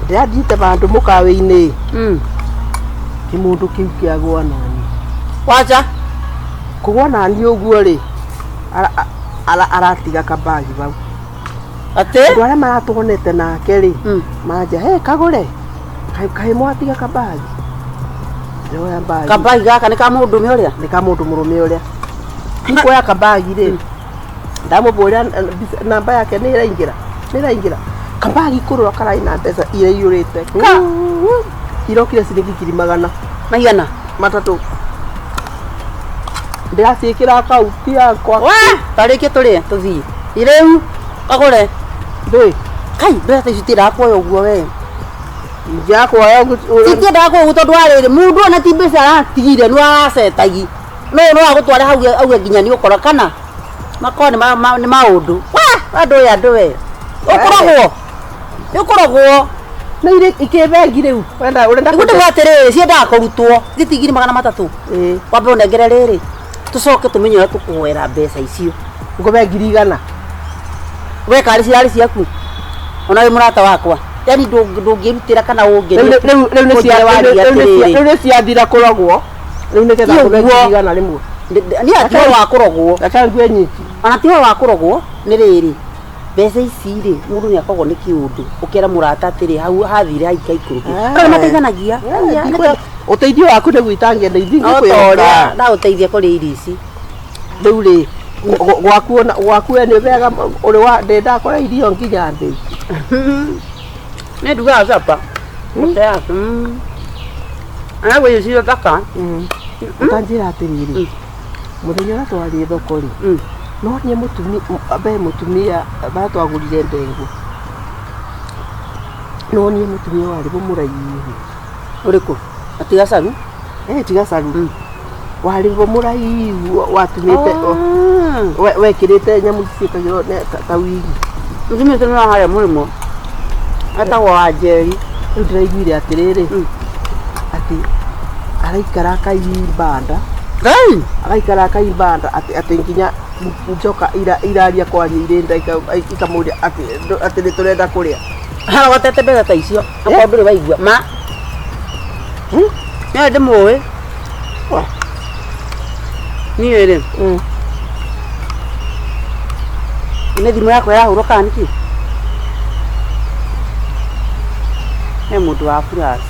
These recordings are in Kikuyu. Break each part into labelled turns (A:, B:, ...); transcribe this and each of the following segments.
A: Ndĩrathiĩte vandũ mũkawa-inĩ. Kĩmũndũ kĩu kĩagũa nani.
B: Wacha.
A: Kũgũa nani ũguo rĩ, aratiga kabagi vau.
B: Atĩ?
A: Andũ arĩa maratuonete nake rĩ, manja, "Hey, kagũre. Kaĩ mwatiga kabagi?" Ndĩroya bagi.
B: Kabagi gaka nĩ ka mũndũrũme ũrĩa?
A: Nĩ ka mũndũ mũrũme ũrĩa. Nikuoya kabagi rĩ, ndamũbũrĩra namba yake nĩ ĩraingĩra, nĩ ĩraingĩra. Kabagi kũrora kararĩ na mbeca iraiyũrĩte. Ka! Irokire ciringi ngiri magana.
B: Maigana?
A: Matatũ. Ndĩraciĩkĩra akaunti yakwa.
B: Wa! Tarĩkie tũrĩe tũthiĩ. Rĩu kagũre.
A: Ndũĩ?
B: Kai, mbeca ici itiendaga kuoya ũguo we.
A: Ingĩaga kuoya ũguo.
B: Citiendaga kuoya ũguo tondũ wa rĩrĩ, mũndũ ona ti mbeca aratigire nĩ aracetagi. No no agũtware hau auge nginya nĩ ũkora kana makorwo nĩ maũndũ. Wa! Andũ aya andũ we. Ũkũrogwo. Nĩ ũkũrogwo.
A: Nĩ irĩ ikĩ bengi rĩu. Ũrenda ũrenda
B: Nĩguo ndĩmwĩre atĩrĩrĩ, ciendaga kũrutwo. Gĩti 300,000.
A: Ĩĩ.
B: Wambe ũnengere rĩrĩ. Tũcoke tũmenye ũrĩa tũkũhoera mbeca icio.
A: Ngũbe 100,000.
B: We karĩ cirarĩ ciaku. Ona wĩ mũrata wakwa. Yaani ndũngĩrutĩra kana ũngerie.
A: Rĩu rĩu nĩ cia rĩu nĩ ciathira kũrogwo. Rĩu nĩgetha ngũbe 100,000 rĩmwe.
B: Niĩ ati ũhoro wa kũrogwo.
A: Reke ngue nyiki.
B: Ona ti ũhoro wa kũrogwo nĩ rĩrĩ. Mbeca ici rĩ, mũndũ nĩ akoragwo nĩ kĩũndũ. Ũkera mũrata atĩrĩ, hau hathire haikaikũrũke. Andũ nĩ mateithanagia.
A: Ũteithio waku nĩguo itangĩenda ithiĩ
B: No ta ũrĩa ndagũteithia kũrĩa irio ici.
A: Rĩu rĩ, gwaku ona gwaku we nĩ wega ũrĩ wa ndĩ ndakora irio nginya thĩ.
B: Nĩ ndugaga capa. Arabu irio cio thaka.
A: Ũtanjĩra atĩrĩrĩ, mũthenya ũrĩa twarĩ thoko rĩ, no niĩ mũtumia be mũtumia barĩa twagũrire ndengũ. No niĩ mũtumia warĩ mũraihu.
B: Ũrĩkũ? Ati gacaru?
A: Eh, ti gacaru. Warĩ mũraihu watumĩte wekĩrĩte nyamũ ici ciĩkagĩrwo ta wigi.
B: Mũtumia ũcio nĩ wa harĩa mũrĩmo. Etagwo Wanjeri.
A: Rĩu ndĩraiguire atĩrĩrĩ, atĩ araikara akaimba nda.
B: Ngai!
A: Araikara akaimba nda atĩ atĩ nginya njoka iraria kwaria irĩ nda ikamũria atĩ atĩ nĩ tũrenda kũrĩa.
B: Arogotete mbeca ta icio. Akorwo ndũrĩ waigua. Ma. Niĩ ndĩmũĩ. Niĩ rĩ. Nĩ thimũ yakwa ĩrahũrwo kana nĩkĩ? He mũndũ wa flash.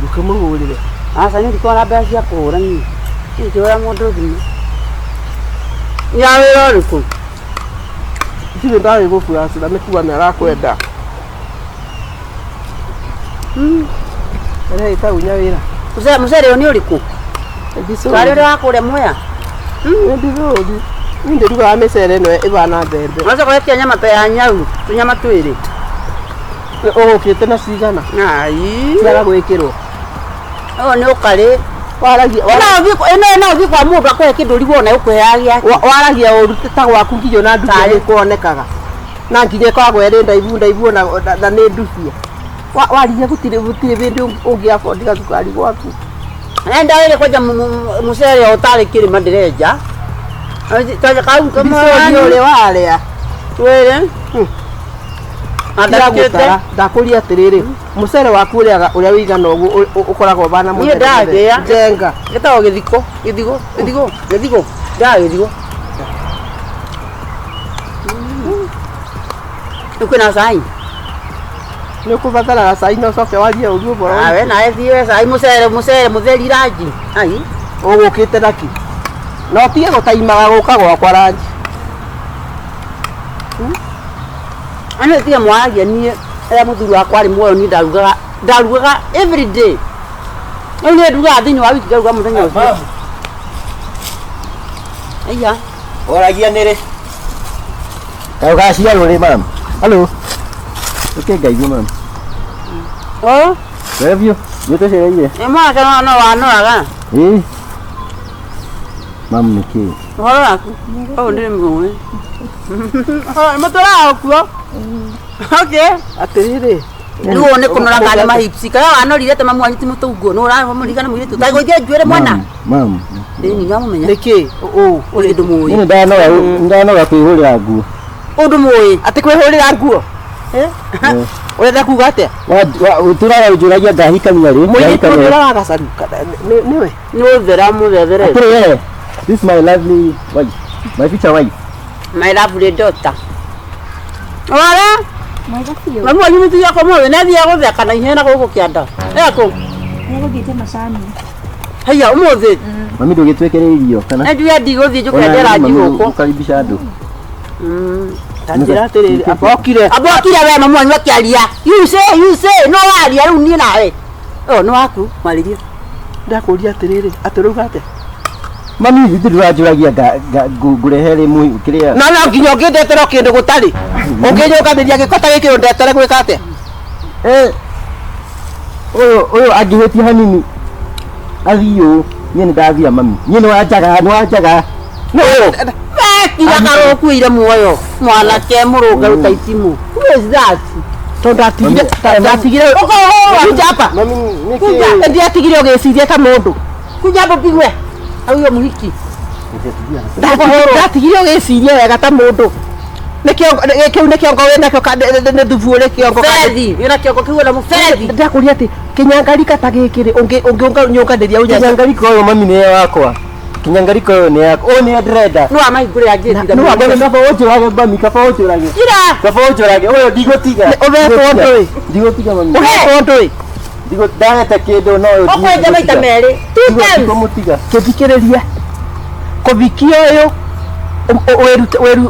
A: Ndũkĩmũhũrĩre.
B: Aca niĩ ndikoragwo na mbeca cia kũhũra niĩ. Niĩ ndingĩhũrĩra mũndũ thimũ. Nĩ ya wĩra ũrĩkũ?
A: Ndirĩ ndarĩ gũburacĩra nĩ kuga nĩ arakwenda. Ĩrĩa ĩtagwo nyawĩra.
B: Mũcere ũyũ nĩ ũrĩkũ? Tarĩ ũrĩa wa kũrĩa Mwea?
A: Nĩ ndithũri. Niĩ ndĩrugaga mĩcere ĩno ĩbana mbembe.
B: Ũgacoka ũgetia nyama ta ya nyau, tũnyama twĩrĩ.
A: Ũgũkĩte na cigana?
B: Ai.
A: Ciaga gwĩkĩrwo.
B: Ũyũ nĩ ũkarĩ.
A: Waragia
B: Ĩno no ũthiĩ kwa mũndũ akũhe kĩndũ ũrigwo ona ũkũheaga gĩake.
A: Waragia ũru ta gwaku nginya ona ndubia nĩ kuonekaga. Na nginya ĩkoragwo ĩrĩ ndaibu ndaibu ona na nĩ ndubia. Waririe gũtirĩ gũtirĩ hĩndĩ ũngĩ afford gacukari gwaku.
B: Enda wĩrĩ kwenja mũcere ũtarĩ kĩrĩma ndĩrenja. Kau
A: Ndicũria ũrĩa warĩa.
B: Twĩrĩ.
A: Ndagũtara ndakũria atĩrĩrĩ, mũcere waku ũrĩaga ũrĩa ũigana ũguo ũkoragwo ũbana
B: Niĩ ndagĩa.
A: Njenga.
B: Gĩtagwo gĩthiko, gĩthigo, gĩthigo, gĩthigo. Ndaga gĩthigo. Rĩu kwĩna cai?
A: Nĩ ũkũbataraga cai na ũcoke warie ũru ũboro.
B: Ah, we nawe thiĩ we cai mũcere mũcere mũtheri ranji. Ai.
A: Ũgũkĩte na kĩ? Na ũtige gũtaimaga gũka gwakwa ranji.
B: Ani tiga mwaragia niĩ rĩrĩa mũthuri wakwa arĩ muoyo niĩ ndarugaga ndarugaga every day. Rĩu niĩ ndugaga thĩinĩ wa wiki ngaruga mũthenya ũcio. Aiya.
C: Oragia nĩ rĩ? Kaĩ ũgaciarwo rĩ mam? Hello. Ũke ngeithie mam.
B: Oh,
C: Wega biũ. Nĩ tũcereire.
B: nĩ mwanake no no wanoraga.
C: Ĩĩ. Mam nĩ kĩĩ?
B: Ũhoro waku? Ũyũ ndĩrĩ mũĩ. Mũtũraga kuo. Okay.
A: Atĩrĩrĩ.
B: Rĩu ũyũ nĩ kũnora kana nĩ mahipsi. Kana wanorire ta mamu wanyu ti mũtũnguo. Nĩ ũramũririkana mũirĩtu. Ta gũithia njuĩrĩ mwana.
C: Mam.
B: Ĩni nĩwamũmenya.
A: Nĩkĩ? Ũ.
B: Ũrĩ ndũmũĩ.
C: Niĩ ndanoga ndanoga kwĩhũrĩra nguo.
B: Ũndũ mũĩ.
A: Atĩ kwĩhũrĩra nguo? Ũrenda kuga atĩa?
C: Ũtũraga ũnjũragia ngahikania rĩ?
A: Mũirĩtu ũngĩ ũrĩa wagacaru nĩwe.
B: Nĩ ũthera mũthethere.
C: Atĩrĩ we, this is my lovely wife, my future wife.
B: My lovely daughter. Wara,
D: Mwega biũ.
B: mami wanyu mũtumia wakwa mũthĩ nĩ athiaga gũtheka na ihenya na gũkũ kĩanda. Ekũ?
D: Nĩegũthiĩte macani.
B: Haiya ũmũthĩ.
C: Mami ndũgĩtwĩkĩre irio kana?
B: Nĩ njuge ndigũthiĩ njũke
C: Ona
B: ndera
C: mami
B: gũkũ.
C: ũkaribisha andũ.
A: Ta njĩra atĩrĩrĩ, amba okire.
B: Amba okire we mami wanyu akĩaria. You say, you say, no waria rĩu niĩ nawe. Oh, nĩ waku, mwarĩrie.
A: Ndakũria atĩrĩrĩ, atĩ ũrauga atĩa?
C: Mami ithuĩ ndũranjũragia ngũrehe rĩ kĩrĩa.
A: No no nginya ũngĩndetera o kĩndũ gũtarĩ. Ũngĩnyũnganĩria gĩko ta gĩkĩ ũndetere gwĩka atĩa?
C: Eh, ũyũ ũyũ angĩhĩtia hanini athiĩ ũũ niĩ nĩ ndathira mami niĩ nĩ wanjaga nĩ wanjaga.
A: No.
B: Wekira karũkuire muoyo. Mwanake mũrũngarũ ta itimũ. Who is that?
A: Tondũ ndatigire ndatigire kuja hapa.
C: Mami
A: Kuja ndiatigire ũgĩciria ta mũndũ.
B: Kuja hapo pigwe. Au huyo mũhiki.
A: Ndatigire ũgĩciria wega ta mũndũ. Nĩ kĩongo kĩu nĩ kĩongo wĩnakĩo nĩ thubu ũrĩ kĩongo
B: Fethi, wĩna kĩongo kĩu na mũbethi.
A: Ndakũria atĩ kĩnyangarika ta gĩkĩ rĩ ũngĩnyũnganĩria ũnya
C: Kinyangariko ũyũ mami nĩ wakwa. Kinyangariko ũyũ nĩ yakwa. Ũyũ nĩwe ndĩrenda.
B: No amahingũre angĩ.
C: Nĩ wakwa kaba ũnjũrage mami kaba ũnjũrage.
B: Kira.
C: Kaba ũnjũrage ũyũ ndigũtiga.
A: Ũhetwo ndũĩ?
C: Ndigũtiga mami.
A: Ũhetwo ndũĩ?
C: Ndagete kĩndũ no ũyũ
B: Ũkwenja maita merĩ. Two times.
C: Ndigũmũtiga.
A: Kĩthikĩrĩria kũbikia ũyũ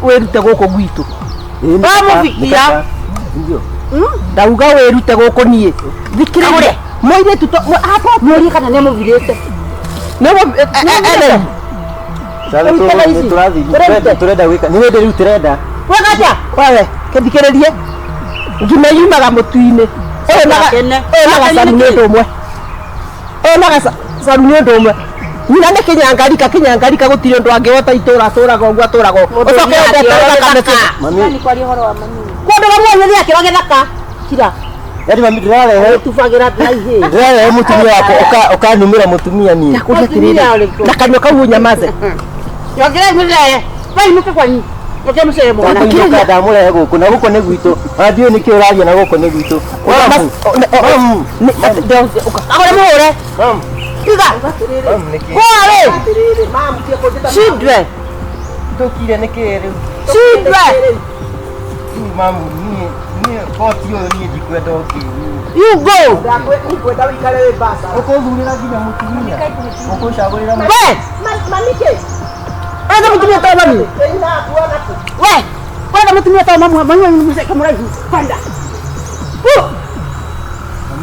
A: wĩrute gũkũ gwitũ.
B: Wamũbikia.
C: Ndio.
A: Ndauga wĩrute gũkũ niĩ. Thikĩrĩria mũirĩtu hapa
B: Mũrie kana nĩ amũvirĩte.
A: nĩ
C: Sasa tũrathiĩ tũrenda gwĩka nĩ hĩndĩ rĩu tũrenda.
B: Weka atĩa?
A: Wewe kĩthikĩrĩrie ngima yumaga mũtu-inĩ ũyũ na
B: Akene.
A: ũyũ na gacaru nĩ ũndũ ũmwe ũyũ na gacaru nĩ ũndũ ũmwe nyina nĩ kĩnyangarika kĩnyangarika gũtirĩ ũndũ angĩhota itũra atũraga ũguo atũraga ũguo ũcoke ũndete thakame
C: Mami
D: Nĩ kwaria ũhoro wa mami.
B: Kũndũ gamwe nĩ akĩro gĩthaka. Kira.
C: yaani mami ndĩrarehe
B: Tubagĩra na ihĩ.
C: ndĩrarehe mũtumia wakwa ũkanumĩra mũtumia niĩ.
A: Ndakũria atĩrĩrĩ na kanua kau ũnyamaze
B: Nyongerei mũcere. Wainũke kwanyu. Nyongere mũcere mwana.
C: Ndakũinũka ndamũrehe gũkũ na gũkũ nĩ gwitũ. Ona ndiũĩ nĩkĩ ũraria na gũkũ nĩ gwitũ. Mamu.
B: Agũre mũhũre.
C: Mamu.
B: Tiga.
C: Mamu nĩkĩ?
B: Hũra rĩ. Children.
C: Tũkire nĩkĩ rĩu?
B: Children.
C: Rĩu mamu niĩ niĩ koti ũyũ niĩ ndikwenda ũkĩ.
B: You go.
A: Ngwenda wĩikare wĩ mbaca.
C: Ũkũthurĩra nginya mũtumia. Ũkũcagũrĩra
B: We. Wenda mũtumia ta mami. We. Wenda mũtumia ta mami. Mami wanyu mũcere kamũraihu. Kwenda.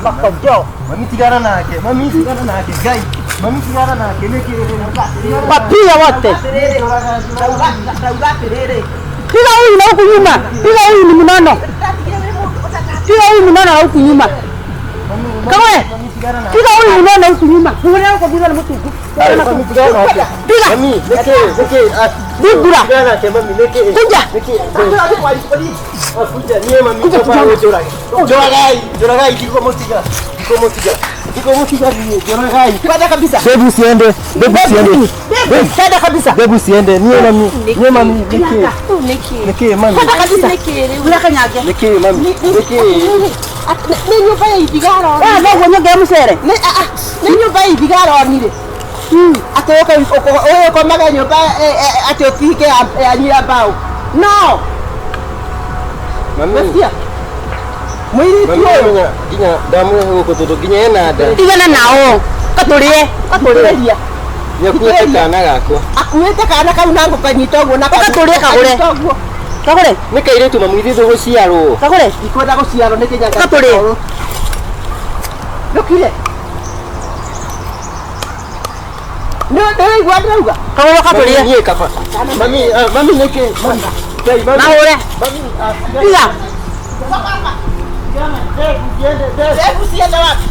B: Makojo.
C: Mami tigana nake. Mami tigana nake. Ngai. Mami tigana nake nĩkĩ rĩu?
B: Wapia wote.
A: Ndauga atĩrĩrĩ
B: Piga huyu na huku nyuma. Piga huyu ni mnono. Piga huyu mnono na huku nyuma. Kawe. Piga huyu mnono huku nyuma. Muone huko bila mtungu. Piga.
C: Mami nĩkĩ nĩkĩ?
B: Bigura.
C: Tigana nake mami nĩkĩ?
B: Kuja.
C: Nĩkĩ? Kuja niĩ mami
B: Kuja,
C: kaba
B: kuja.
C: ũnjũrage. Njũragai, njũragai ndikũmũtiga. Ndikũmũtiga. Ndikũmũtiga niĩ njũragai.
A: Kwenda kabisa.
C: Bebu usiende. Bebu usiende.
A: Kwenda kabisa.
C: Bebu usiende. Niĩ mami, niĩ mami nĩkĩ?
D: Nĩkĩ?
C: Nĩkĩ mami?
B: Kwenda kabisa.
D: Nĩkĩ rĩu?
B: Ula kanyage.
C: Nĩkĩ mami? Nĩkĩ?
A: Nĩ nyũmba ya ithiga aronire.
B: Wewe noguo nyongere mũcere.
A: Nĩ nĩ nyũmba ya ithiga aronire. Atĩ ũke ũkomage nyũmba atĩ ũtihike yanyu ya mbaũ. No.
C: Mami.
A: Wesikia? Mũirĩtu
C: Mami
A: ũyũ
C: nginya nginya ndamũrehe gũkũ tondũ nginya ena nda.
B: Tigana nao. Katũrĩe.
A: Thikĩrĩria.
C: Nĩakuĩte kana gakwa.
A: Akuĩte kana kau na ngũkanyita ũguo na
B: Ũgatũrĩe kagũre.
A: kanyita ũguo.
B: Kagũre.
C: Nĩ kairĩtu mami ithuĩ tũgũciarwo.
B: Kagũre.
A: Ndikwenda gũciarwo nĩ kĩnyanga.
B: Gatũrĩe.
A: Ndũkire. Nĩ nĩwaigua ndĩrauga?
B: Kagũre
C: Mami
B: katũrĩe.
C: niĩ kaba. Mami mami nĩkĩ? Mami. Ngai mami.
B: Mahũre.
C: Mami.
B: Piga.
A: Hebu ciende wapi?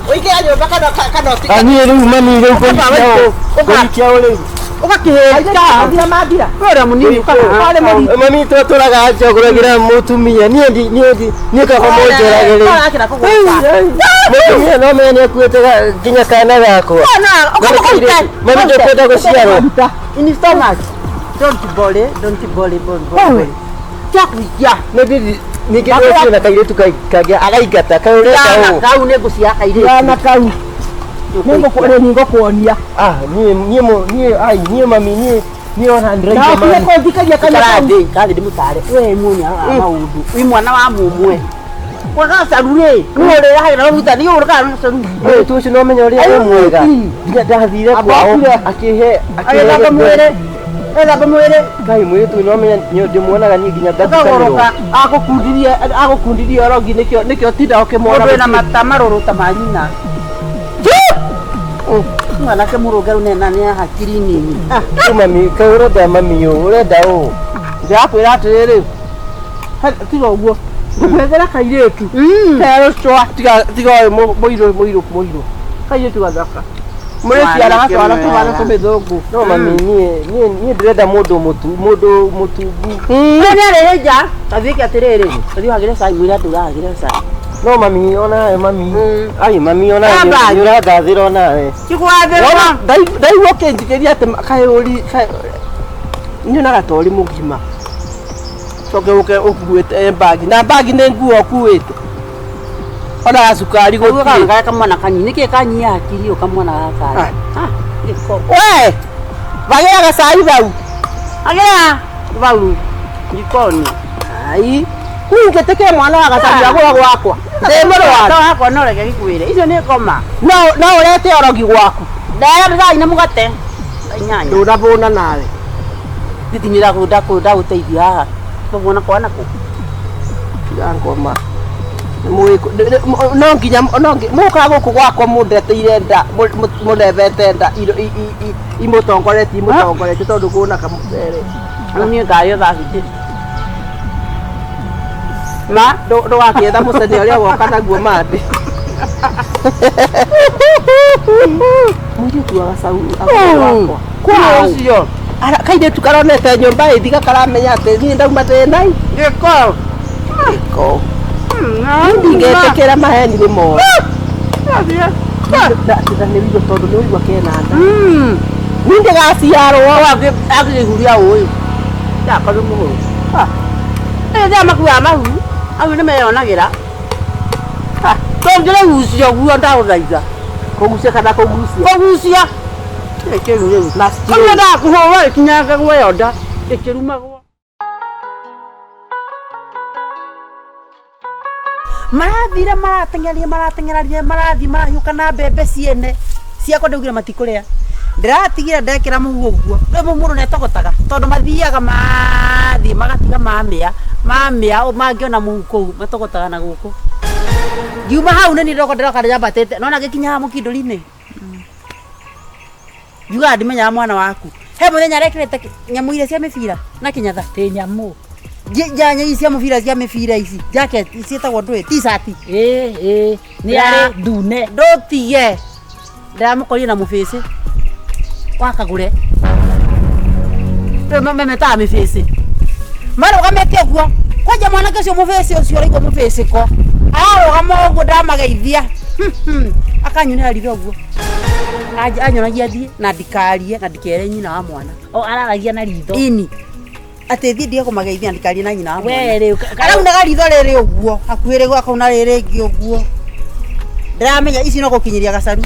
A: Ũingĩra nyũmba kana kana ũtige.
C: Niĩ rĩu mami rĩu
B: Ũka.
C: kũhikia ũ rĩu.
B: Ũgakĩhĩka.
A: Mathira mathira.
B: Ũrĩa mũnini ũkaha.
C: Mami twatũraga njagũragĩra mũtumia niĩ ndi niĩ ndi niĩ kaba mũnjũrage rĩu.
B: Ũrakĩra kũgũka.
C: Mũtumia no menya nĩakuĩte nginya kana gakwa.
B: Ũkamũkũruta.
C: Mami ndũkwenda gũciarwo.
B: In stomach. Don't worry, don't worry, don't worry. Tia kuikia.
C: Nĩ ndĩ Ningĩ ũcio na kairĩtu kangĩ againgata kaĩ ũrenda
B: Kana
C: ũũ.
B: kau nĩ ngũcia kairĩtu.
A: Kana kau. Nĩngũkuonia.
C: Ah, niĩ niĩ niĩ ai niĩ mami niĩ niĩ ona ndĩraigua
A: Ndakire
C: mami.
A: kũnjikaria kana kau.
B: Karathi, kathi ndimutare. We munya wa maundu. Wi mwana wa mumwe. Wagacaru rĩ, nĩ ũrĩrahagira maguta, nĩ ũrĩkaga gacaru.
C: Mũirĩtu ũcio no menya ũrĩa wĩ mwega. Nginya ndathire kwao akĩhe
B: Agĩthamba mwĩrĩ. Agĩthamba mwĩrĩ.
C: Ngai mũirĩtu ũyũ no menya ndĩmuonaga niĩ nginya ngatukanĩrwo.
A: Akagoroka agũkundirie agũkundirie orogi nĩkĩo nĩkĩo tinda ũkĩmuona.
B: Mũndũ wĩna mata marũrũ ta ma nyina. Mwanake mũrũngaru nena nĩ hakiri nini.
C: Rĩu mami kaĩ ũrenda mami ũũ ũrenda ũũ.
A: Ndĩrakwĩra atĩrĩrĩ, tiga ũguo ngũkwethera kairĩtu kerũcwa tiga tiga ũyũ mũirũ mũirũ mũirũ kairĩtu gathaka mũrĩciara gatwara tũhana tũmĩthũngũ.
C: No mami niĩ niĩ niĩ ndĩrenda mũndũ mũtu mũndũ mũtungu.
B: Nĩ arĩ nja, athiĩke atĩrĩrĩ, athiĩ ũhagĩre cai mwĩre andũ ũrahagĩre cai.
C: No mami onawe mami. Ai mami onawe
B: Amba.
C: nĩ ũrangathĩra onawe.
B: Tikwathĩrwo.
A: Ndaigua ũkĩnjikĩria atĩ kaĩ ũri nyonaga ta ũrĩ mũgima coke ũke ũkuĩte mbagi na mbagi nĩ nguo ũkuĩte ona gacukari
B: Kaguo
A: gũtirĩ.
B: kana gaka kamwana kanini nĩkĩ kanyia hakiri ũyũ kamwana gaka. Ah, gĩko.
A: We vagĩra gacai vau.
B: Agĩra vau jikoni.
A: Ai kũingĩtĩkĩre mwana wa gacai agũra gwakwa ndĩ mũrwaru.
B: To hakwa no reke gĩkwĩre. Icio nĩ ngoma.
A: No no ũrete orogi gwaku.
B: Ndaya cai na mũgate. Inyanya.
A: Ndũnabũna nawe.
B: Nditinira ndagũteithia haha. Tũguona kwa nakũ.
A: Tiga ngoma. No nginya no mũkaga gũkũ gwakwa mũndeteire nda mũndebete nda imũtongoretie imũtongoretie tondũ kũna kamũcere.
B: Rĩu niĩ ngarĩo thaa citi.
A: Ma ndũgakĩetha mũcene ũrĩa woka naguo mandĩ. Mũirĩtu wa gacau agũra gwakwa. Ũcio kairĩtu karonete nyũmba ĩthiga karamenya atĩ niĩ ndauma ndĩ nai.
B: Gĩko.
A: Gĩko. Ndingĩtĩkĩra maheni nĩ moru. Na nĩ wĩigua tondũ nĩ ũigua kena nda. Niĩ ndĩgaciarwo.
B: Akĩhuria ũyũ. Ndakorwo mũhũrũ. Ĩ makuaga mahu. Au nĩ meyonagĩra. Tũngĩrĩgucia ũguo ndagũthaitha.
A: Kũgucia kana kũgucia?
B: Kũgucia. Kĩu rĩu.
A: Na
B: Kũu ndakũhũra ĩkinyangagwo ĩyo nda ĩkĩrumagwo. Marathire marateng'eria marateng'eraria marathiĩ marahiũka na mbembe ciene ciakwa ndaugire matikũrĩa ndĩratigire ndekĩra mũhu ũguo rĩu mũndũ nĩatogotaga tondũ mathiaga mathiĩ magatiga mamĩa mamĩa mangĩona mũhu kũu matogotaga na gũkũ ngiuma hau nĩ niĩ ndĩroka ndĩroka ndĩambatĩte nona ngĩkinya haha mũkindũri-inĩ ngiugaga ndimenyaga mwana waku he mũthenya arekĩrĩte nyamũ iria cia mĩbira na kĩnyatha
E: Tä nyamå
B: njanya ici cia mũbira cia mĩbira ici jacket ciĩtagwo ndũĩ t-shirt
E: nä arä ndune
B: ndũtige ndĩramũkorire na mũbĩcĩ wakagũre memetaga mĩbĩcĩ marũgamĩte ũguo kwanja mwanake ũcio mũbĩcĩ ũcio ũraigua mũbĩcĩko ararũgama ũguo ndamageithia akanyunĩra ritho ũguo anyonagia thiĩ na ndikarie na ndikere nyina wa mwana
E: o araragia na ritho
B: ini atĩ thiĩ ndige kũmageithia na ndikarie na nyina wa mwana
E: we rä
B: araunaga ritho rĩrĩ ũguo hakuhĩ rĩguo akauna rĩrĩ rĩngĩ ũguo ndĩramenya ici no gũkinyĩria gacaru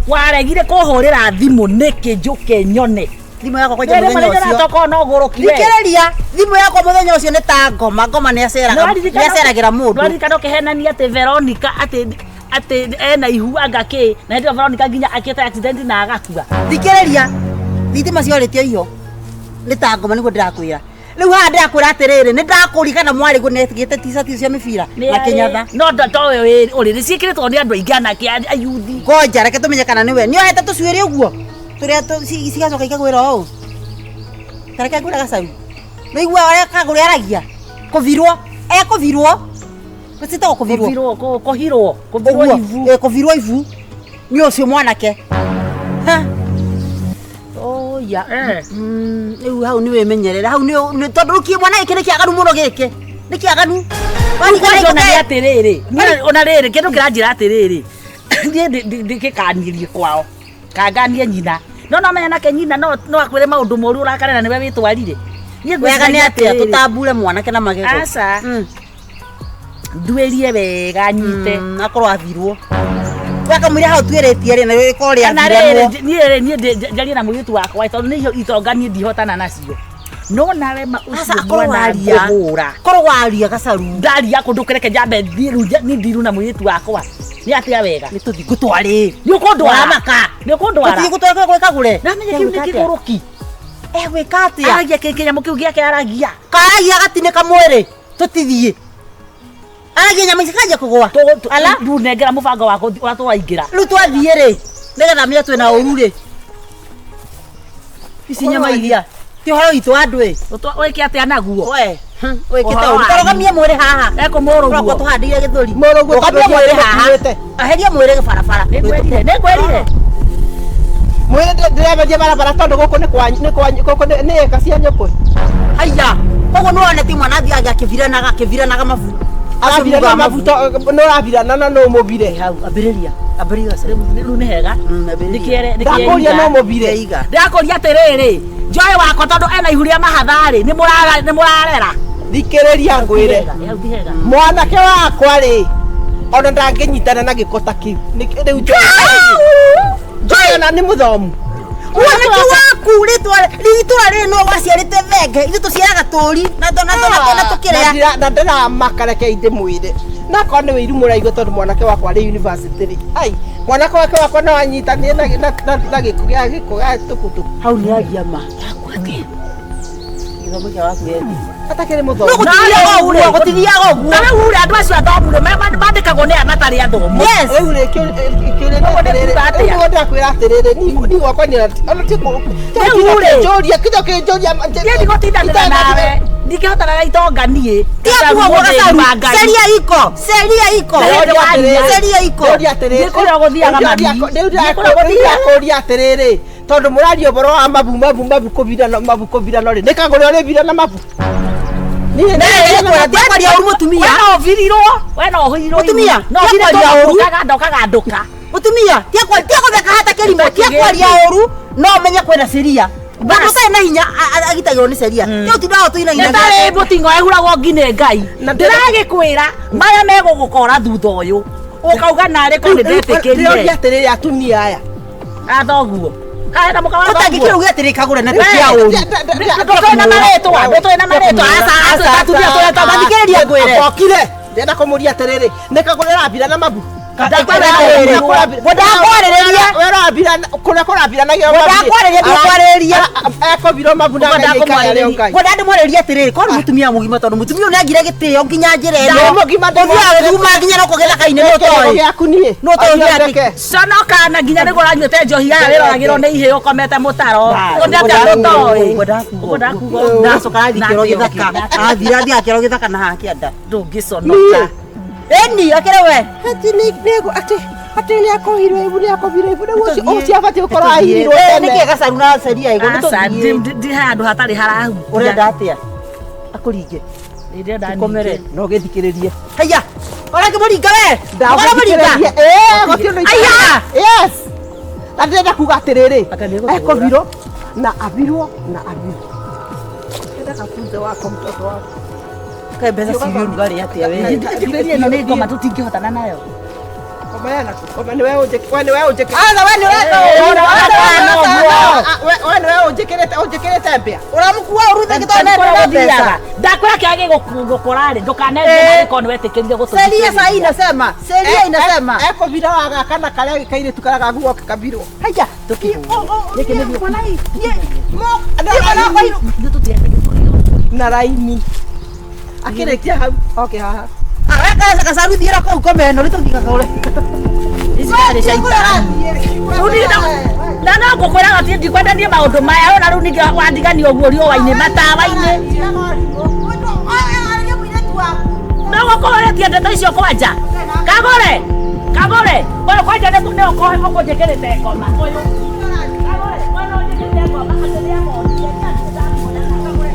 E: waregire kå hå rä ra thimå nä kä njå ke nyone
B: thimũ yakwa kwanja mũthenya ũcio
E: tokorwo no gå rå kire
B: thikĩrĩria thimũ yakwa mũthenya ũcio nĩ ta ngoma ngoma nĩaceragĩra mũndũ
E: nwaririkana å kä henania atä Veronica atä atä ena ihu anga kä na hä ndä ä yo Veronica nginya akä te accident na agakua
B: thikĩrĩria thitima ciorĩtio iho nĩ ta ngoma nĩguo ndĩrakwĩra rĩu haha ndĩrakwĩra atĩrĩrĩ nĩ ndakũririkana mwarĩ guo nĩekĩrĩte t-shirt cia mĩbira na kĩnyatha
E: no towe å rä nä ciäkä rä two nä andå aingä anake ayuthi
B: ngoja reke tũmenye kana nĩwe nĩohete tũcuĩrĩ ũguo tũrĩa cigacoka ikagwĩra ũũ ta reke ngwĩre gacaru nĩigua ũrĩa kagũrĩ aragia kũvirwo ekũvirwo ciĩtagwo kũvirwo
E: kå hirwo kå virwo
B: ũguo
E: ibu
B: ĩ, kũvirwo ibu nĩ ũcio mwanake Ha. Oya. Rĩu hau nĩ wĩmenyerere hau nĩ tondũ rĩu kĩ mwana gĩkĩ nĩ kĩaganu mũno gĩkĩ nĩ kĩaganu
E: Kwanja ona nĩ atĩrĩrĩ ona rĩrĩ kĩndũ kĩranjĩra atĩrĩrĩ niĩ ndĩgĩkanirie kwao kanganie nyina no no menya nake nyina no no akwĩre maũndũ moru ũrakare na nĩwe wĩtwarire Niĩ
B: Wega nĩ
E: ngwĩciria
B: atĩa
E: atĩrĩrĩ.
B: tũtambure mwanake na magego.
E: Aca. Nduĩrie wega nyite.
B: Akorwo athirwo. Wakamwĩra hau twĩrĩtie rĩ na rĩkorwo
E: Kana rĩrĩ
B: rĩathirwo.
E: niĩ rĩ niĩ njarie na mũirĩtu wakwa tondũ nĩ itonga niĩ ndihotana nacio. No nawe ma
B: Aca
E: ũcio
B: akorwo
E: mwana
B: waria.
E: ngũhũra.
B: Korwo waria gacaru.
E: Ndaria kũndũ kũreke njambe thiĩ rĩu niĩ ndiru na mũirĩtu wakwa. Nĩ atĩa wega?
B: Nĩ tũthiĩ ngũtwarĩ.
E: Nĩ ũkũndwara.
B: Ũramaka.
E: Nĩ ũkũndwara.
B: Tũthiĩ gũtwara kũrĩa kagũre.
E: Ndamenya kĩu nĩ kĩgũrũki.
B: Egwĩka atĩa?
E: Aragia kĩnyamũ kĩu gĩake aragia.
B: Karagia gatinĩka mwĩrĩ. Tũtithiĩ. Aragia nyama ici kanjia kũgũa. Ala.
E: Rĩu nengera mũbango wakwa ũrĩa tũraingĩra.
B: Rĩu twathiĩ rĩ nĩgetha menye twĩna ũru rĩ. Ici nyama iria. Ti ũhoro witũ andũ ĩ.
E: Wĩke atĩa naguo?
B: We. Wĩkĩte
E: Ũhoro
B: ũru.
E: wanyu.
B: Tũrũgamie mwĩrĩ haha.
E: Ekũmũrũguo.
B: Tũrokwo tũhandĩire gĩthũri.
A: Mũrũguo
B: Rũgamia
A: tondũ
B: mwĩrĩ haha.
A: nĩũkuĩte.
B: Eheria mwĩrĩ barabara.
E: Nĩngwĩrire. Nĩngwĩrire.
A: Mwĩrĩ ndĩremeria barabara tondũ gũkũ nĩ kwanyu nĩ kwanyu gũkũ nĩ ĩka cia nyũkũ.
B: Haiya. Koguo nĩwona ti mwana athiaga akĩviranaga akĩviranaga mabu.
A: Arabirana mabu nĩ ũrabirana na no ũmũbire.
B: Hau ambĩrĩria. Ambĩrĩria gacaru.
E: Rĩu nĩ hega.
B: Ambĩrĩria.
E: Nĩkĩere
A: Ndakũria no ũmũbire.
B: Iga.
E: Ndĩrakũria atĩrĩrĩ njoe wakwa tondũ ena ihu rĩa mahatha-rĩ nĩ mũrarera.
A: Thikĩrĩria ngwĩre.
E: Hau ti hega.
A: Mwanake wakwa rĩ ona ndangĩnyitana na gĩko ta kĩu. Rĩu njoe ona nĩ mũthomu.
B: Mwanake waku rĩtwa rĩitũra rĩrĩ no waciarĩte thenge ithuĩ tũciaraga tũri na na tũkĩrĩa.
A: Na ndĩramaka reke ndĩmwĩre. Na akorwo nĩ wĩiru mũraigua tondũ mwanake wakwa arĩ university rĩ. Ai, mwanake wake wakwa no anyitanire na gĩko gĩa gĩko gĩa tukutuku.
B: Hau nĩ aria ma. Gĩthomo kĩa waku yethi.
A: Atakĩrĩ
B: No
A: mũthomu.
B: gũtithiaga ũguo, gũtithiaga ũguo.
E: Na rĩu rĩ andũ acio athomu rĩ mandĩkagwo nĩ aya matarĩ athomu.
B: Yes.
A: Rĩu rĩ kĩũria nĩ atĩrĩrĩ. Rĩu nĩguo ndĩrakwĩra atĩrĩrĩ niĩ gwakwa nĩ ona ti
E: Rĩu rĩ.
A: kũnjũria kĩndũ kĩnjũria
E: Niĩ ndigũtindanĩra nawe. Ndingĩhotana na itonga niĩ.
B: Tiga kuga ũguo gacaru. Ceria iko. Ceria iko. Ceria iko.
A: Ndĩũria atĩrĩrĩ.
E: Nĩ kũrĩa gũthiaga mami.
A: Rĩu
E: Nĩ kũrĩa gũthiaga.
A: ndĩrakũria atĩrĩrĩ tondũ mũraria ũhoro wa mabu mabu mabu kũbirana mabu kũbirana rĩ nĩ kagũrĩ ũrĩbirana mabu. Niĩ
B: Tiga kwaria ũru mũtumia.
E: We no ũbirirwo. We no ũhirirwo.
B: Mũtumia,
E: No
B: tiga
E: ũbire
B: kwaria
E: tondũ
B: ũru.
E: ndokagandũka.
B: Mũtumia, tiga gũtheka hata kĩrimũ, tiga kwaria ũru no ũmenye kwĩna ceria. Mũndũ ũtarĩ na hinya agitagĩrwo nĩ ceria. Tiga ũtindaga ũtũinaina.
E: Nĩ tarĩ mũting'o ehuragwo ngi nĩ Ngai.
A: Na
E: Ndĩragĩkwĩra maya megũgũkora thutha ũyũ. Ũkauga narĩ korwo
A: Ndĩroria
E: nĩndetĩkĩrire.
A: atĩrĩrĩ atumia aya.
E: Athoguo. Kaĩ na mũka wa
B: Ũtangĩkĩra
E: thoguo.
B: uge atĩrĩ kagũre na tia ũru.
E: Ndũtũĩ na marĩtwa, ndũtũĩ na marĩtwa. Aca, aca, atumia tũretwo
B: Mathikĩrĩria ngwĩre.
A: Okire. Ndĩrenda kũmũria atĩrĩrĩ nĩ kagũrĩ ũrabirana mabu.
B: Ndakwarĩrĩria.
A: Kũrĩa kũrabiranagĩrwo
B: Ndakwarĩrĩria, ndikwarĩrĩria.
A: Ekũbirwo mabu na Ngai aikare arĩ o Ngai.
B: Ngwenda ndĩmwarĩrie atĩrĩrĩ korwo nĩ mũtumia mũgima tondũ mũtumia ũyũ nĩagire gĩtĩo nginya njĩra ĩno.
A: Nĩ mũgima
B: Ũthiaga gĩthuma nginya no gĩthaka-inĩ nĩ ũtoĩ.
A: Gĩaku niĩ.
B: Nĩ ũtoĩ gĩake.
A: Ndeke.
E: Conoka na nginya nĩguo ũranyuĩte njohi ya wĩroragĩrwo nĩ ihĩĩ ũkomete mũtaro. Ũndĩ atĩa ndũtoĩ. Ũkwenda kuga ũguo.
B: Ndacoka arathiĩ kĩoro gĩthaka. Athire athiĩ akĩoro gĩthaka na haha kĩanda.
E: Ndũngĩconoka.
B: Ĩni akĩrĩ we.
A: Atĩ nĩ atĩ atĩ nĩ akohirwo ibu nĩ akohirwo ibu rĩu ũcio ũcio abatiĩ gũkorwo ahirirwo tene.
B: Nĩkĩ gacaru na ceria ĩgo nĩ
E: Aca,
B: tũthiĩ.
E: ndi handũ hatarĩ harahutia.
B: Ũrenda atĩa? Akũringe.
E: Ndĩrenda
B: Tũkomere.
E: ningĩ.
A: No gĩthikĩrĩrie.
B: Haiya. Ũrakĩmũringa we. Ũramũringa.
A: Ndagũthikĩrĩria. Ĩĩ gũtirĩ ũndũ
B: Aya!
A: Yes. Na ndĩrenda kuga atĩrĩrĩ
E: Aka nĩgũtũra.
A: ekũbirwo na abirwo na abirwo. Ndĩrenda kafunze wako mtoto wako.
B: Kaĩ mbeca ciĩ ũrugarĩ atĩa we?
E: Njikĩrĩrie ĩno nĩ ngoma tũtingĩhotana nayo.
A: Koma yana koma nĩwe ũnjĩkĩrĩte we nĩwe ũnjĩkĩrĩte.
B: Aca we nĩ ũreka ũru.
A: We nĩwe ũnjĩkĩrĩte ũnjĩkĩrĩte mbĩa.
B: Ũramũkua ũru thĩ tondũ nĩ mbeca.
E: Ndakwĩra kĩrĩa gĩgũkora rĩ ndũkanenje marĩko nĩ wetĩkĩrire gũtũthikĩrĩria.
B: Sheria saa hii inasema, sheria inasema.
A: Ekũbira wa gaka na karĩa kairĩtu karĩa gaguo kabirwo.
B: Haiya.
A: Na raini. Akĩrĩkia hau oke haha.
B: Gacaru thiĩra kũu kome ĩno nĩ tũthiĩ kagũre.
E: Ici ciarĩ caitani. Rĩu niĩ na no ngũkwĩra atĩ ndikwenda niĩ maũndũ maya ona rĩu ningĩ wandigania ũguo riũa-inĩ matawa-inĩ. No gũkorwo ũrĩtie ndeto icio kwanja. Kagũre. Kagũre. Ũyũ kwanja nĩ ũkũnjĩkĩrĩte ngoma. Ũyũ. Kagũre. Ũyũ nĩ ũnjĩkĩrĩte ngoma atĩ nĩamonire. Kagũre.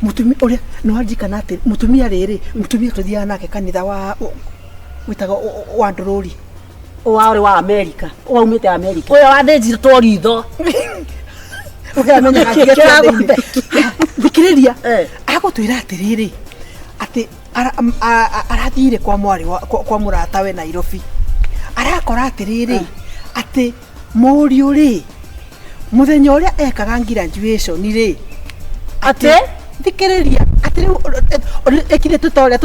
A: Mutumia uria no anjikana ati mutumia riri mutumia tuthiaga nake kanitha wa Wĩtagwo wa ndũrũri.
B: Wa wa America, waumĩte America.
E: Ũyũ wathĩnjirwo ritho.
A: Ũkamenyaga
B: Kĩragũthe.
A: Thikĩrĩria.
B: Eh.
A: Agũtwĩra atĩrĩrĩ atĩ arathire kwa mwarĩ kwa mũratawe Nairobi, arakora atĩrĩrĩ atĩ mũriũ rĩ, mũthenya ũrĩa ekaga graduation rĩ,
B: Atĩ?
A: Thikĩrĩria, atĩ rĩu ekire tũta ũrĩa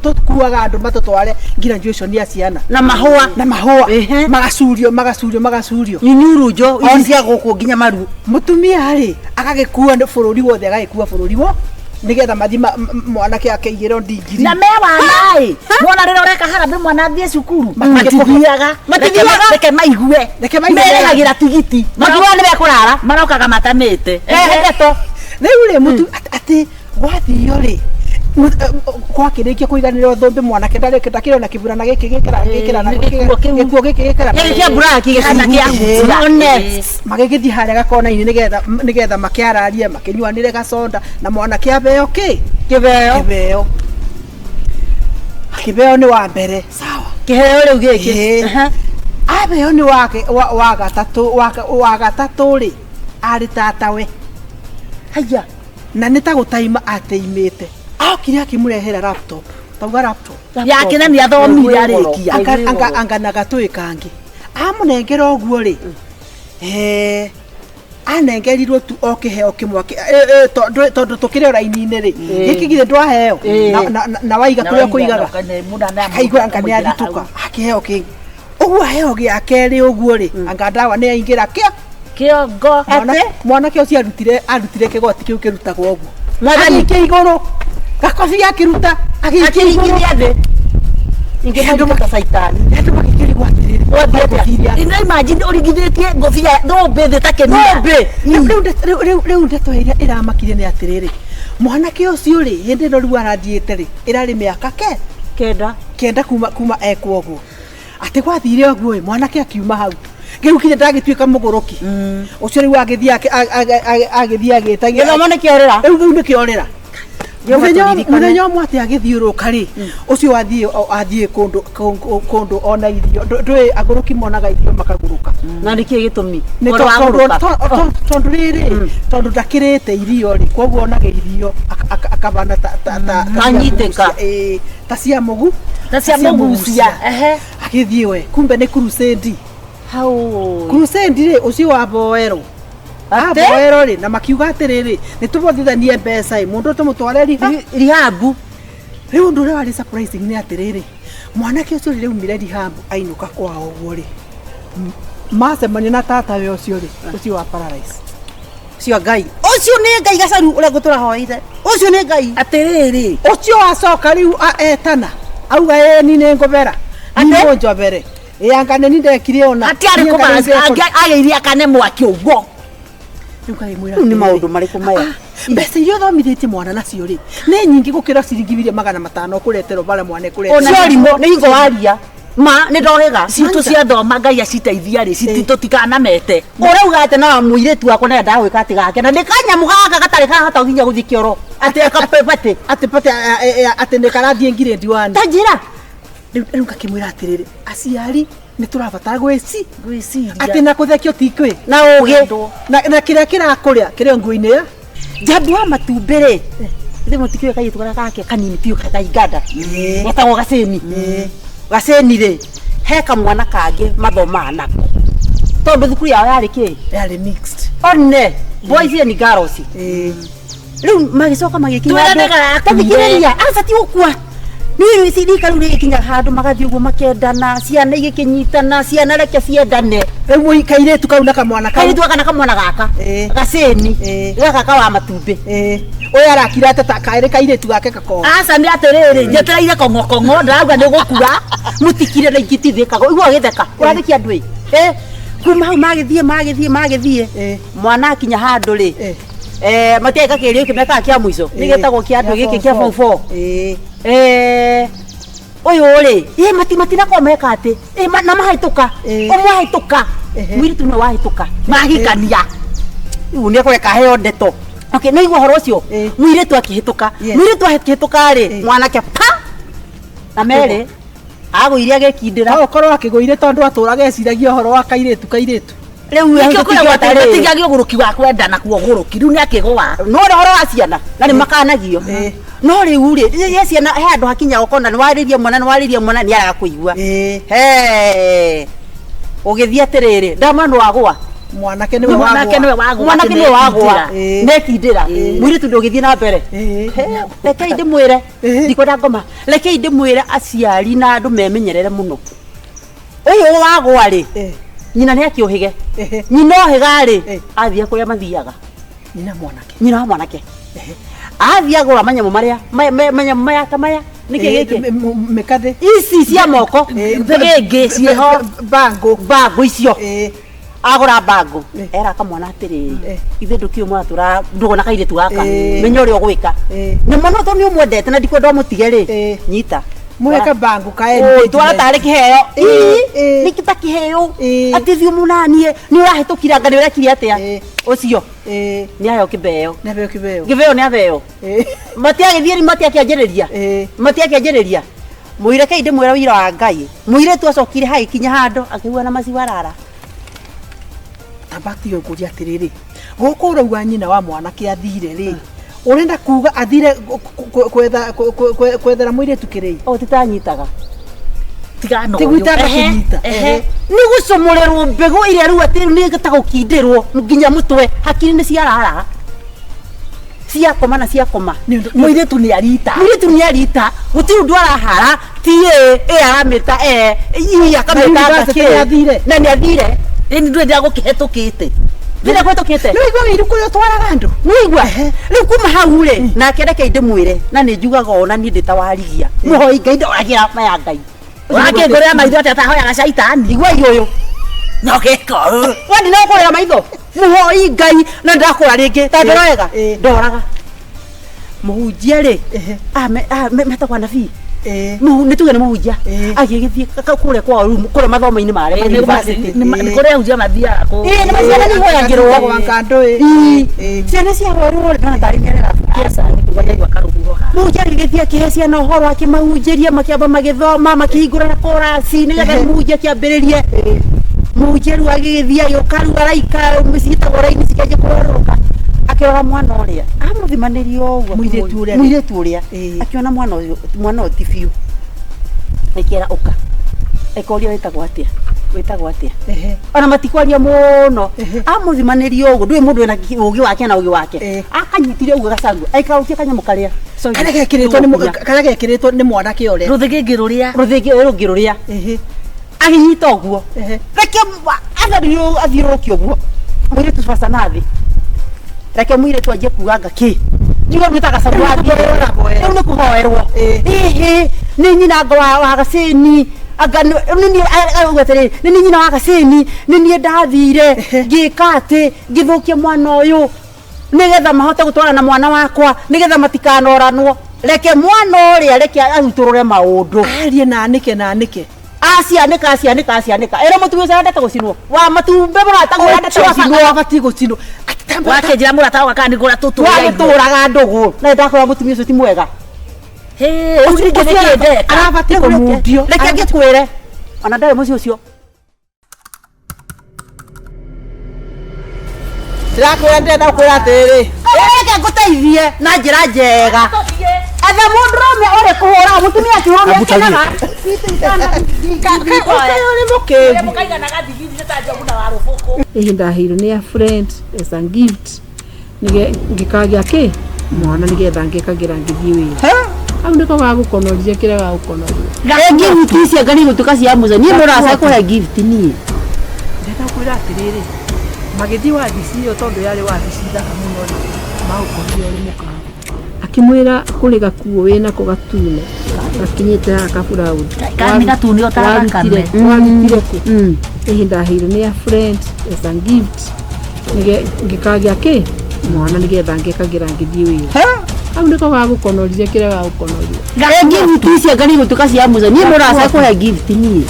A: tũkuaga andũ matũtware graduation ya ciana.
B: Na mahũa.
A: Na mahũa.
B: Ehe.
A: Magacurio, magacurio, magacurio.
B: Inyurunjo ici cia gũkũ nginya maru.
A: Mũtumia rĩ, agagĩkua nĩ bũrũri wothe, agagĩkua bũrũri wo nĩgetha mathi mwanake akeigĩrwo ndigiri.
E: Na me wana ĩ, mwana rĩrĩa ũreka harambĩ mwana athiĩ cukuru,
A: Matithiaga.
E: matithiaga. Reke maigue.
A: Reke maigue.
E: Merehagĩra tigiti.
B: Makiuga nĩ mekũrara.
E: Marokaga matamĩte.
B: Ehe, ndeto.
A: Rĩu rĩ, mũtu atĩ gwathio rĩ, gwakĩrĩkia kũiganĩrwo thũmbĩ, mwanake ndakĩrĩ na kĩburana gĩkĩ gĩkĩra gĩkĩra na
E: Gĩkuo kĩu.
A: gĩkuo gĩkĩ gĩkĩra.
B: Gĩkĩ kĩa mburaki.
E: Kana kĩa hutia.
B: One.
A: Magĩgĩthiĩ harĩa gakona-inĩ nĩgetha makĩararie, makĩnyuanĩre gaconda, na mwanake abeo kĩ?
B: Kĩbeo.
A: Kĩbeo. Kĩbeo nĩ wa mbere, sawa.
B: Kĩheo rĩu gĩkĩ.
A: Ĩĩ.
B: Aha.
A: Abeo nĩ wake wa gatatũ, wa gatatũ rĩ, arĩ tatawe.
B: Haya.
A: Na nĩ ta gũtaima ateimĩte, okire akĩmũrehera laptop, tauga laptop.
E: Yake na nĩ athomire arĩkia.
A: Anga na gatũĩ kangĩ amũnengera ũguo rĩ, anengerirwo tu o kĩheo kĩmwe tondũ tũkĩrĩ o raini-inĩ rĩ, gĩkĩ githĩ ndwaheo na waiga kũrĩa ũkũigaga, akaigua anga nĩ athitũka akĩheo kĩngĩ ũguo, aheo gĩa kerĩ ũguo rĩ, anga ndawa nĩ aingĩra kĩa
E: Kĩongo.
A: Mwanake ũcio arutire kĩgoti kĩu kĩrutagwo ũguo.
B: Mwathani.
A: Agĩikia igũrũ gakobi, akĩruta, agĩikia igũrũ.
B: Akĩringithia thĩ. Ingĩmũruta ta caitani.
A: Andũ magĩkĩrigwo atĩrĩrĩ,
B: Wathiĩ atĩa?
A: ngũbia.
E: Ina imagine ũringithĩtie ngũbia thũmbĩ thĩ ta kĩmia.
B: Thũmbĩ.
A: Rĩu ndeto ĩrĩa ĩramakire nĩ atĩrĩrĩ, mwanake ũcio rĩ, hĩndĩ ĩno rĩu arathiĩte rĩ, ĩrarĩ mĩaka ke
B: 9.
A: 9 kuma ekwo ũguo, atĩ gwathire ũguo ĩ, mwanake akiuma hau rĩu kinya ndagĩtuĩka mũgũrũki ũcio, rĩu agĩthiĩ agĩthiĩ agĩtagia.
B: Gĩthomo nĩ kĩorĩra.
A: Rĩu nĩ kĩorĩra.
B: Jehova
A: Mũthenya
B: tũririkane.
A: Mũthenya ũmwe atĩ agĩthiũrũka rĩ, ũcio athiĩ kũndũ ona irio. Ndũĩ agũrũki monaga irio makagũrũka.
B: Na nĩ kĩĩ gĩtũmi?
A: Nĩ
B: Ũhoro wa gũrũka.
A: tondũ rĩrĩ, tondũ ndakĩrĩte irio rĩ, koguo onaga irio akabana ta cia
B: Anyitĩka.
A: mũgucia, ĩĩ, ta cia mũgu
E: Ta cia mũgucia. Ehe.
A: Agĩthiĩ we, kumbe nĩ crusade.
B: Hau.
A: Crusade rĩ, ũcio waboerwo.
B: Atĩ?
A: Aboerwo rĩ, na makiuga atĩrĩrĩ, nĩ tũbothithanie mbeca ĩ, mũndũ tũmũtware riha
B: Rihabu.
A: Rĩu ũndũ ũrĩa warĩ surprising nĩ atĩrĩrĩ, mwanake ũcio rĩrĩa aumire rehab ainũka kwao ũguo rĩ, macemania na tatawe ũcio rĩ, ũcio wa paralyze.
B: Ũcio Ngai. Ũcio nĩ Ngai gacaru ũrĩa ngũtũra hoeire. Ũcio nĩ Ngai.
E: Atĩrĩrĩ.
A: Ũcio acoka rĩu etana auga ĩ ni nĩ ngũbera
B: Atĩ?
A: njobere ĩ anga nĩ ni ndekire ona.
E: Hatiarĩ
A: Niĩ anga nĩ ndekire.
E: agĩirie akane mwaki ũguo.
A: Rĩu ngagĩmwĩra
B: Rĩu nĩ
A: atĩrĩrĩ,
B: maũndũ marĩkũ maya?
A: Mbeca iria ũthomithĩtie mwana nacio rĩ, nĩ nyingĩ gũkĩra ciringi 500,000 ũkũreterwo bara mwana ĩkũreterwo.
B: Cio rimũ nĩ hingo waria. Ma nĩ ndohĩga.
E: Citũ ciathoma Ngai aciteithia rĩ, tũtikanamete.
B: Ũrauga atĩ no mũirĩtu wakwa nĩendaga gwĩka atĩ gake na nĩ kanyamũ gaka gatarĩ kahota nginya gũthiĩ kĩoro atĩ akapepatĩ.
A: Atĩ pate atĩ nĩ karathiĩ ngirĩndi wani.
B: Ta njĩra.
A: Rĩu ngakĩmwĩra atĩrĩrĩ, aciari nĩ tũrabatara gwĩci
E: Gwĩciria.
A: atĩ na kũthekio ti kwĩ
B: Na ũgĩ.
A: na kĩrĩa kĩrakũrĩa kĩrĩa nguo-inĩ ya
B: Njambi wa matumbĩ rĩ, ithe mũtikĩũĩ kairĩtu karĩa gake kanini biũ ta Uganda getagwo Gacĩni. Gacĩni rĩ, he kamwana kangĩ mathomaga nako tondũ thukuru yao yarĩ kĩ?
A: Yarĩ mixed.
B: One boys and girls. Rĩu magĩcoka magĩkinya
E: Twĩrane
B: handũ-
E: garakuire.
B: Ta thikĩrĩria, aca ti gũkua. Nĩ rika rĩu rĩgĩkinya handũ magathiĩ ũguo makendana, ciana igĩkĩnyitana, ciana reke ciendane.
A: Rĩu kairĩtu kau na kamwana kau.
B: Kairĩtu gaka na kamwana gaka. Gacĩni. Gaka ka wa matumbĩ.
A: Ũyũ arakira atĩ ta karĩ kairĩtu gake gakoo.
E: Aca nĩ atĩrĩrĩ, njetereire kong'okong'o ndĩrauga nĩ gũkua.
B: Mũtikire na ingĩtithĩkaga igua gĩtheka ũrathĩkia andũ ĩ. Kuma hau magĩthiĩ magĩthiĩ magĩthiĩ, mwana akinya handũ rĩ, matiaika kĩgerio gĩkĩ mekaga kĩa mũico nĩ gĩtagwo kĩa andũ gĩkĩ kĩa form four. Ũyũ rĩ, ĩ matinakorwo meka atĩ ĩ na mahĩtũka, ũmwe ahĩtũka, mũirĩtu nĩwe wahĩtũka.
E: Mahikania.
B: Rĩu nĩ ekũreka aheo ndeto. Okay, nĩ igua ũhoro ũcio, mũirĩtu akĩhĩtũka, mũirĩtu akĩhĩtũka rĩ, mwanake pa na merĩ. Agũire agĩkindĩra.
A: No ũkorwo akĩgũire tondũ atũraga eciragia ũhoro wa kairĩtu kairĩtu.
B: Rĩu
E: Nĩkĩo kwĩragwo atĩ
B: rĩ.
E: gũtigia ũgũrũki wa kwendana kuo ũgũrũki rĩu nĩ akĩgũa.
B: No ũhoro wa ciana na nĩ makanagio.
A: Ĩĩ.
B: No rĩu rĩ, rĩrĩa ciana he handũ hakinya ũkona nĩ warĩria mwana nĩ warĩria mwana nĩ araga kũigua.
A: Ĩĩ.
B: He. Ũgĩthiĩ atĩrĩrĩ, ndama nĩ wagũa.
A: Mwanake nĩwe
E: Mwanake
A: wagũa.
E: nĩwe wagũa.
B: Mwanake nĩwe wagũa.
A: Ĩĩ.
B: Nekindĩra. Mũirĩtu ndũgĩthiĩ na mbere.
A: Ĩĩ.
B: He, rekei ndĩmwĩre
A: Ĩĩ.
B: ndikwenda ngoma rekei ndĩmwĩre aciari na andũ memenyerere mũno ũyũ wagũa rĩ
A: Ĩĩ.
B: nyina nĩ akĩũhĩge
A: Ĩhĩ.
B: nyina ohĩga rĩ
A: Ĩĩ.
B: athiĩ kũrĩa mathiaga
A: Nyina mwanake.
B: nyina wa mwanake athiĩ agũra manyamũ marĩa manyamũ maya ta maya nĩkĩ
A: Ĩĩ,
B: gĩkĩ
A: mĩkathĩ.
B: ici cia moko
A: Ĩĩ.
E: Thĩgĩngĩ ciĩho.
A: Bangũ.
B: bangũ icio
A: Ĩĩ.
B: agũra bangũ
A: Ĩĩ.
B: era kamwana atĩrĩrĩ
A: Ĩĩ.
B: ithe ndũkĩũĩ mwana tũra ndũgũ na kairĩtu gaka
A: Ĩĩ.
B: menya ũrĩa ũgwĩka
A: Ĩĩ.
B: na mwana to nĩ ũmwendete na ndikwenda ũmũtige rĩ
A: Ĩĩ.
B: nyita
A: Mũhe kabangũ ka
B: Ũĩ, twara tarĩ kĩheo
A: Ĩĩ, ĩĩ.
B: nĩ ta kĩheo
A: Ĩĩ.
B: atĩ thiĩ mũnanie nĩ ũrahĩtũkire anga nĩ ũrekire atĩa
A: Ĩĩ.
B: ũcio
A: Ĩĩ.
B: nĩ aheo kĩbeo
A: Nĩ aheo kĩbeo.
B: kĩbeo nĩ abeo
A: Ĩĩ.
B: matiagĩthiĩ rĩ matiakĩanjĩrĩria
A: Ĩĩ.
B: matiakĩanjĩrĩria mũirekei ndĩmwĩra wĩira wa Ngai mũirĩtu acokire hagĩkinya handũ akĩigua na maciwarara
A: Tamba tiga ngũrie atĩrĩrĩ gũkũ ũrauga nyina wa mwanake athire rĩ ũrenda kuga athire kwetha kwethera mũirĩtu kĩrĩi
B: o titanyitaga
E: Tigana
A: Tiguo
E: ũyũ.
A: itanakĩnyita.
E: Ehe, ehe.
B: nĩ gũcomorerwo mbegũ ĩrĩa rĩu atĩ rĩu nĩ ta gũkindĩrwo nginya mũtwe hakiri nĩ ciarara ciakoma na ciakoma
E: Mũirĩtu nĩ arita.
B: mũirĩtu nĩ arita gũtirĩ ũndũ arahara ti ĩ ĩ aramĩta e i akamĩta
A: Na university
B: anga
A: nĩ athire.
B: na nĩ athire
E: Ĩni ndũrĩ gũkĩhetũkĩte.
B: thire kũhetũkĩte
A: nĩ waigua wĩiru kũrĩa ũtwaraga andũ
B: nĩigua rĩu kuma hau rĩ nake rekei ndĩmwĩre na nĩ njugaga ona niĩ ndĩ ta warigia mũhoi Ngai ndoragĩra maya Ngai
E: Wakĩngũrĩra maitho atĩa atahoyaga caitani.
B: igua ũyũ
E: Na ũgeka ũũ.
B: wendi no kũrĩra maitho mũhoi Ngai na ndakũra rĩngĩ ta ndorega
A: Ĩĩ.
B: ndoraga mũhunjia rĩ
A: Ehe.
B: metagwo anabii
A: Ĩĩ.
B: nĩ tuge nĩ mũhunjia
A: Ĩĩ.
B: agĩgĩthiĩ kũrĩa kwao rĩu kũrĩa mathomo-inĩ marĩa ma university.
E: Nĩ kũrĩa ahunjia mathiaga kũu.
B: Ĩĩ, nĩ ciana nĩ ihoyagĩrwo.
A: Kando ĩ.
B: Ĩĩ.
A: Ĩĩ.
B: ciana ciahoerwo ndona tarĩ mĩarĩra
E: Aca, nĩ kuga nyaigua karũhuho haha.
B: mũhunjia agĩgĩthiĩ akĩhe ciana ũhoro akĩmahunjĩria makĩamba magĩthoma makĩhingũra korasi nĩgetha mũhunjia akĩambĩrĩrie mũhunjia rĩu agĩgĩthiĩ agĩũka rĩu araika ciĩtagwo raini cikĩanjia kũgarũrũka akĩrora mwana ũrĩa amũthimanĩria ũguo
A: Mũirĩtu ũrĩa.
B: mũirĩtu ũrĩa
A: Ĩĩ.
B: akĩona mwana ũyũ mwana ũyũ ti biũ akĩra ũka akĩũria wĩtagwo atĩa wĩtagwo atĩa
A: Ehe.
B: ona matikwaria mũno
A: Ehe.
B: amũthimanĩria ũguo ndũĩ mũndũ wĩna ũgĩ wake na ũgĩ wake
A: Ĩĩ.
B: akanyitire ũguo gacangũ aikarũkia kanyamũ karĩa Sorry.
A: Karĩa gekĩrĩtwo nĩ karĩa gekĩrĩtwo nĩ mwanake ũrĩa.
E: Rũthĩgĩngĩ rũrĩa.
B: rũthĩngĩ rũngĩ rũrĩa
A: Ehe.
B: agĩnyita ũguo
A: Ehe.
B: reke athiũrũrũke ũguo mũirĩtu baca na thĩ reke mũirĩtu anjie kuga nga kĩ njuga mwĩta gacangũ rĩu nĩ kũhoerwo
A: Ĩĩ.
B: ĩhĩ nĩ nyina anga wa gacĩni anga nĩ niĩ auga atĩrĩrĩ nĩ niĩ nyina wa gacĩni nĩ niĩ ndathire ngĩka atĩ ngĩthũkia mwana ũyũ nĩgetha mahote gũtwarana na mwana wakwa nĩgetha matikanoranwo reke mwana ũrĩa reke arutũrũre maũndũ
A: Arie na anĩke na anĩke.
B: acianĩka acianĩka acianĩka ĩra mũtumia ũcio arendete gũcinwo wa matumbĩ mũratagwo arendete gũcinwo
A: Abatiĩ gũcinwo.
E: Wakĩnjĩra mũrata wakwa kana nĩngũra tũtũrĩa irio.
B: wagĩtũraga ndũgũ na nĩndakora mũtumia ũcio ti mwega
E: Hĩ, rĩu ningĩ nĩkĩĩ ndeka?
A: Arabatiĩ kũmundio.
B: reke ngĩkwĩre ona ndarĩ mũciĩ ũcio
A: Ndĩrakwĩra ndĩrenda gũkwĩra atĩrĩrĩ.
B: reke ngũteithie na njĩra njega etha mũndũrũme ũrĩ kũhũra mũtumia akĩhũrwo nĩakenaga
A: Ũyũ nĩ mũkĩgu.
E: Mũkaiganaga ndigiri nĩ ta njogu na warũbũkũ.
F: Ihinda ndaheirwo nĩ a friend as a gift nige ngĩkagĩa kĩ mwana nĩgetha ngĩkagĩra ngĩthiĩ wĩra hau nĩko gagũkonoria kĩrĩa gagũkonoria
B: gift ici anga nĩ igũtuĩka cia mũca niĩ mũraca kũhe gift niĩ
A: Ndĩrenda gũkwĩra atĩrĩrĩ. Magĩthiĩ wabici ĩyo tondũ yarĩ wabici thaka mũno rĩ. Maũkorire ũrĩ mũkawa.
F: akĩmwĩra kũrĩ gakuo wĩnako gatune gakinyĩte haha kaburaũthi
E: Ka- nĩ gatune o ta thakame.
F: warutire kũ ihinda ndaheirwo nĩ a friend as a gift ngĩkagĩa kĩ mwana nĩgetha ngĩkagĩra ngĩthiĩ wĩra hau nĩko gagũkonoria kĩrĩa gagũkonoria
B: gift ici anga nĩ igũtuĩka cia mũca niĩ mũraca kũhe gift niĩ.